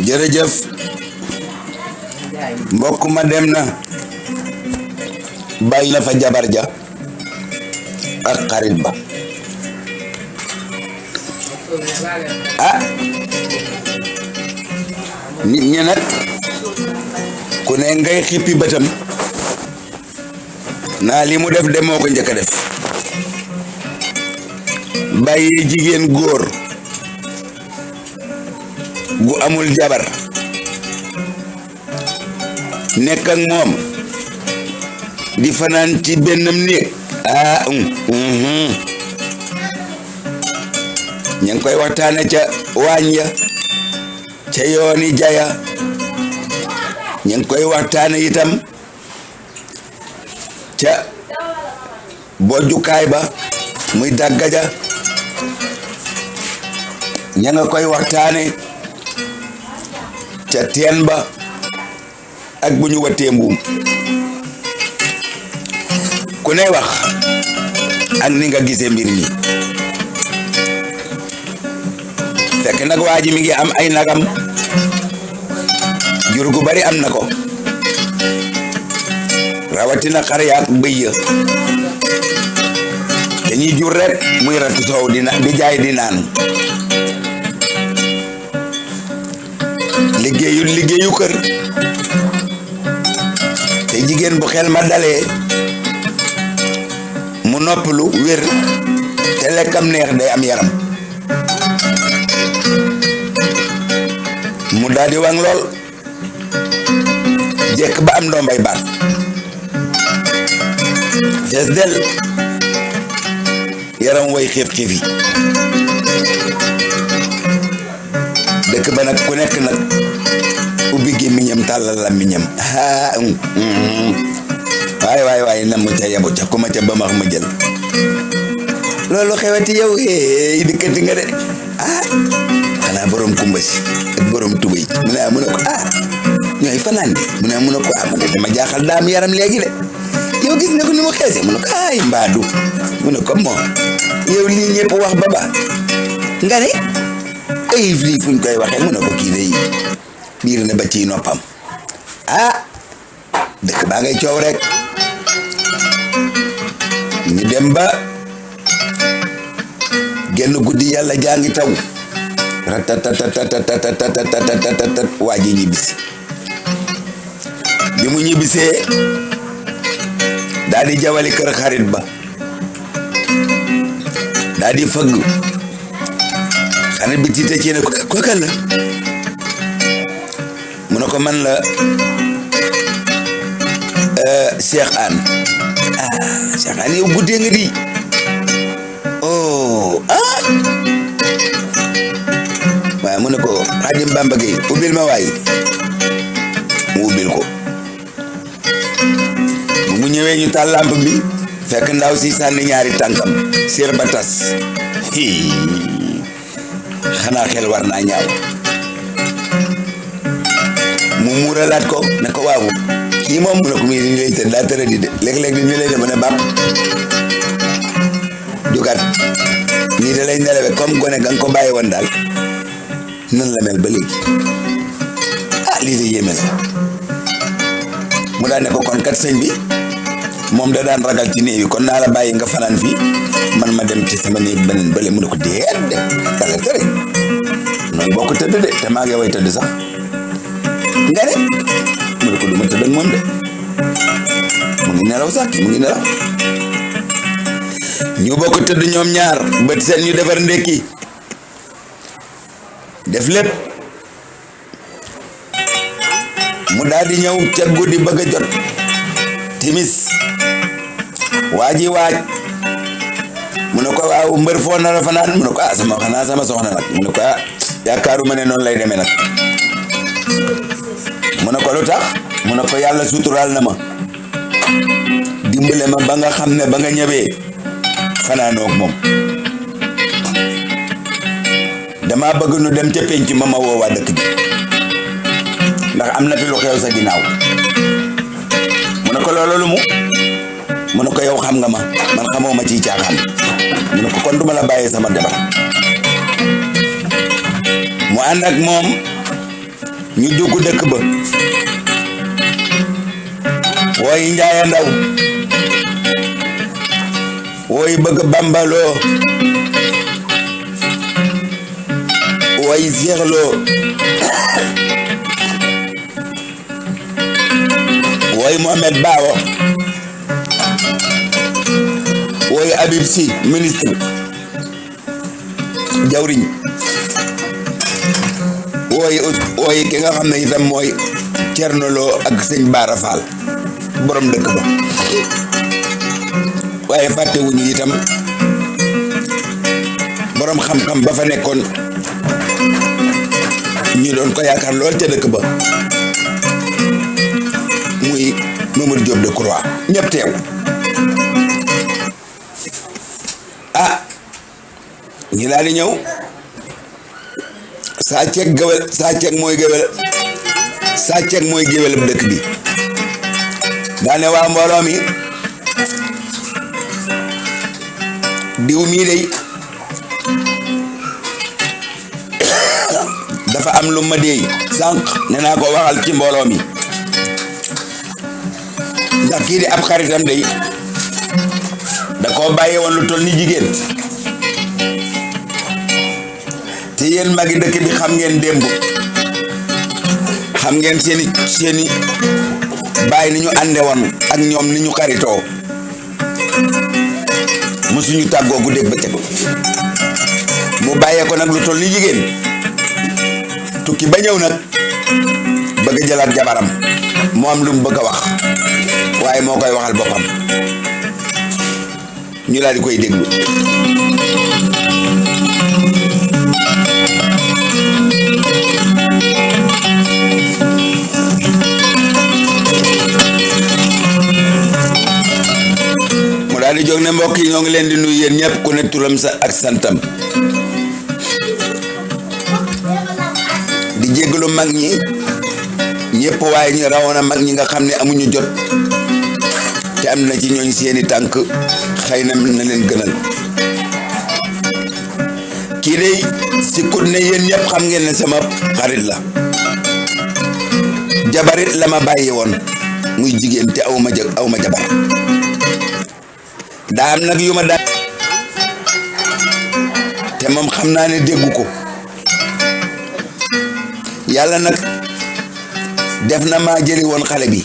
jërëjëf mbokk ma dem na bàyyi na fa jabar ja ak xarit ba nit ñi nag ku ne ngay xippi bëtam naa li mu def de moo ko njëkk a def bàyyi jigéen góor gu amul jabar nekk ak moom di fanaan ci bennam néeg ña ngi koy waxtaane ca waañ ya ca yooni jaya ña ngi koy waxtaane itam ca bojjukaay ba muy daggaja ña nga koy waxtaane ca teen ba ak bu ñu watee mbuum ku ne wax ak ni nga gisee mbir mi fekk nag waa ji mi ngi am ay nagam jur gu bari am na ko rawatina xar yaak bëy ya dañuy jur rek muy ratu soow di jaay di naan liggéeyu kër te jigéen bu xel ma dalee mu noppalu wér te lekkam neex day am yaram mu daldi wang lool jekk ba am ndombay baat fees del yaram way xiif yi dëkk ba nag ku nekk nag ubbi gémmiñam tàllal làmmiñam waay na mu ca yabu ca kuma ca bamax ma jël loolu xewati yow dikkati nga de xanaa borom kumba si ak borom tubay mu ne ko ñooy fanaan de mu ne ko man de dama jaaxal daam yaram léegi de yow gis nga ko ni mu xeese mu ne ko mbaadu mu ne ko moom yow lii ñëpp wax ba nga ne ay lii fuñ koy waxee mu ne ko kii day biir na ba ci noppam dëkk baa ngay coow rek ñu dem ba genn guddi yàlla jaa ngi taw ratatatatatatatatatat waa ji ñibbisi bi mu ñibbisee daal di jawali kër xarit ba daal di fëgg xarit bi tiite ci ne ko kan la mu ne ko man la Cheikh Anne Cheikh Anne yow guddee nga di waaye mu ne ko Xaadim Bamba Gey ubbil ma waay mu ubbil ko mu ñëwee ñu taal lamp bi fekk ndaw si sànni ñaari tànkam séer ba tas xanaa xel war naa ñaaw mu muuralaat ko ne ko waaw kii moom mu ne ko muy dañu lay tëdd daa tëra di de léeg-léeg dañu lay def ne bàpp dugat nii da lay nelewe comme gone ga nga ko bàyyi woon daal nan la mel ba léegi lii de yéeme la mu daan ne ko kon kat sëñ bi moom da daan ragal ci néew yi kon naa la bàyyi nga fanaan fii man ma dem ci sama néeg beneen bële mu ne ko déet de dala tere noonu boo ko tëdd de te maa ngi way tëdd sax nga ne mu ne ko du ma tëdd ak moom de mu ngi nelaw sax mu ngi nelaw ñu bokk tëdd ñoom ñaar bët seen ñu defar ndekki def lépp mu daal di ñëw ca guddi bëgg a jot timis waa ji waaj mu ne ko waaw mbër foo na la fanaan mu ne ko xanaa sama soxna nag mu ne ko yaakaaruma ne noonu lay demee nag mu ne ko lu tax mu ne ko yàlla suturaal na ma dimbale ma ba nga xam ne ba nga ñëwee fanaanoog moom dama bëgg nu dem ca penc ma woo waa dëkk bi ndax am na fi lu xew sa ginnaaw mu ne ko loolu lu mu ne ko yow xam nga ma man xamoo ma ciy caaxaan mu ne ko kon duma la bàyyee sama jabar mu ànd ak moom ñu dugg dëkk ba wooy Njaaya Ndaw wooy bëgg bambaloo wooy seexloo wooy Mohamed Baawo wooy Habib Sy ministre jawriñ wooy ki nga xam ne itam mooy Cerno Lo ak sëñ Baara Faal borom dëkk ba waaye fàttewuñu itam borom xam-xam ba fa nekkoon ñu doon ko yaakaar lool ca dëkk ba muy Mamadou Diop Decroix ñëpp teew ñu daal di ñëw saa ceeg mooy géwél bu dëkk bi daane waa mbooloo mi diw mii day dafa am lu ma deey sànq nee naa ko waxal ci mbooloo mi ndax kii di ab xaritam day da koo bàyyi woon lu toll ni jigéen te yéen magi dëkk bi xam ngeen démb xam ngeen seeni bàyyi ni ñu ànde woon ak ñoom ni ñu xaritoo musuñu tàggoo guddeeg bëccëg mu bàyyee ko nag lu toll ni jigéen tukki ba ñëw nag bëgg a jëlaat jabaram mu am lu mu bëgg a wax waaye moo koy waxal boppam ñu daal di koy déglu mu daal di jóg ne mbokk yi ñoo ngi leen di nuyu yéen ñëpp ku ne turam sa ak santam di jéggalu mag ñi ñëpp waaye ñu rawoon a mag ñi nga xam ne amuñu jot te am na ci ñooñ seeni tànk xëy na leen gënal kii day sikkut ne yéen ñëpp xam ngeen ne sama xarit la jabarit la ma bàyyi woon muy jigéen te aw ma jabar daa am nag yu ma daan te moom xam naa ne déggu ko yàlla nag def na maa jëli woon xale bi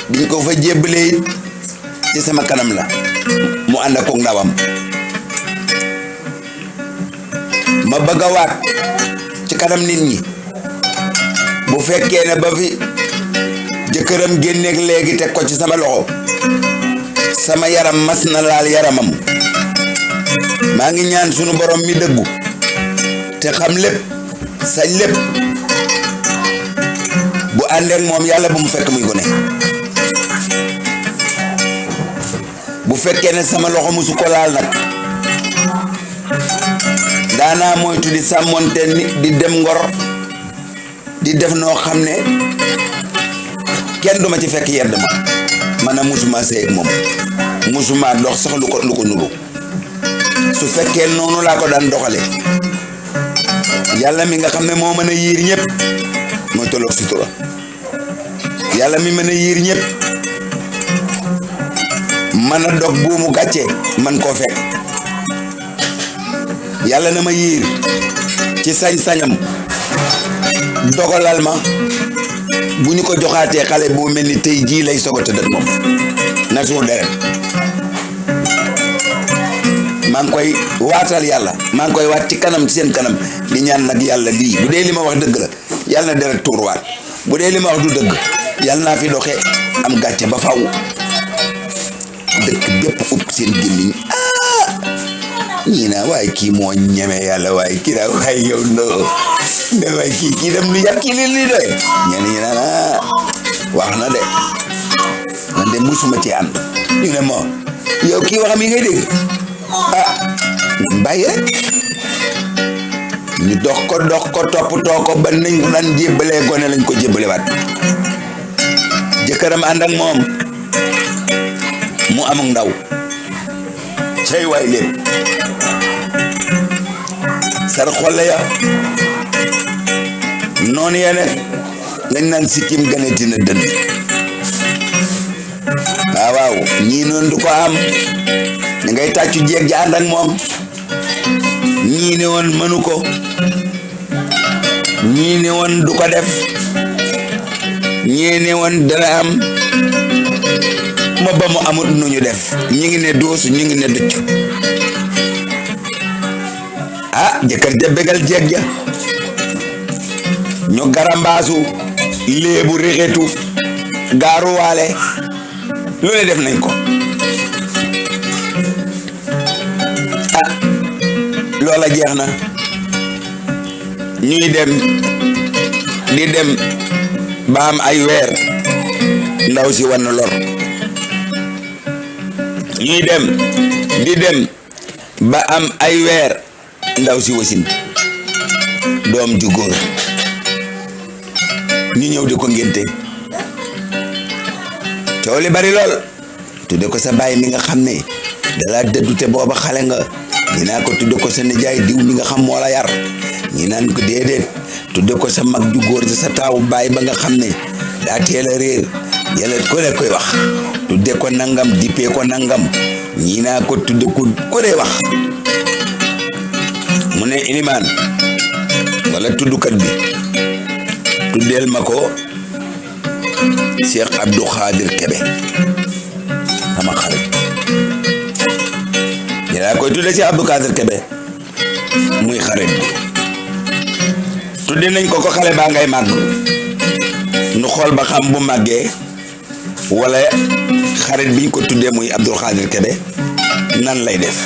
biñ ko fa jébbalee ci sama kanam la mu ànd ak ndawam ma bëgg a waat ci kanam nit ñi bu fekkee ne ba fi jëkkëram génneeg léegi teg ko ci sama loxo sama yaram mas na laal yaramam maa ngi ñaan sunu borom mi dëggu te xam lépp sañ lépp bu àndeek moom yàlla bu mu fekk muy gone bu fekkee ne sama loxo musu ko laal nag daanaa moytu di sàmmonte ni di dem ngor di def noo xam ne kenn duma ci fekk yedd ma man a musuma sëy ak moom musuma dox sax lu ko nuru su fekkee noonu laa ko daan doxale yàlla mi nga xam ne moo mën a yiir ñëpp mooy tolloog sutura yàlla mi mën a yiir ñëpp mën a dog buumu gàcce man koo fekk yàlla na ma yiir ci sañ-sañam dogalal ma bu ñu ko joxaatee xale bu mel ni tey jii lay soog a tëdd ak moom na suur deret maa ngi koy waatal yàlla maa ngi koy waat ci kanam ci seen kanam di ñaan nag yàlla lii bu dee li ma wax dëgg la yàlla na deret tuurwaat bu dee li ma wax du dëgg yàlla naa fi doxe am gàcce ba faw dëkk bépp upp seen gémmiñ ñii naa waaye kii moo ñeme yàlla waaye kii naa waaye yow ne waaye kii dem lu yàq kii li doy ñenn ñi naan wax na de man de musuma ci ànd ñu ne moo yow kii waxam yi ngay dégg bàyyi rek ñu dox ko toppatoo ko ba nañ ko daan jébbalee gone lañ ko jébbalewaat jëkkëram ànd ak moom mu amuk ndaw cey waay lépp sar xolle ya noonu ya ne lañ naan sikkim gane dina dënd waaw ñii noonu du ko am da ngay tàccu jeeg ja ànd ak moom ñii ne woon mënu ko ñii ne woon du ko def ñii ne woon dana am ma ba mu amut nu ñu def ñi ngi ne duus ñi ngi ne ducc jëkkër ja bégal jeeg ja ñu garambaasu léebu rexetu gaaruwaale lu ne def nañ ko loola jeex na ñuy dem di dem ba am ay weer ndaw si wan lor ñuy dem di dem ba am ay weer ndaw si wasin doom ju góor ñu ñëw di ko ngénte coow li bari lool tudde ko sa baay mi nga xam ne dala dëddu te booba xale nga ñi naan ko tudde ko sa nijaay diw mi nga xam moo la yar ñi naan ko déedéet tudde ko sa mag ju góor sa taawu baay ba nga xam ne daa teel a réer yàlla ko ne koy wax tudde ko nangam dippee ko nangam ñi naa ko tudde ko dee wax mu ne ilimaan wala tuddukat bi tuddeel ma ko Cheikh Abdou Khadir Kebe sama xarit yaa koy tudde Cheikh Abdou Khadir Kebe muy xarit bi tudde nañ ko xale baa ngay màgg nu xool ba xam bu màggee wala xarit biñ ko tuddee muy Abdou Khadir Kebe nan lay def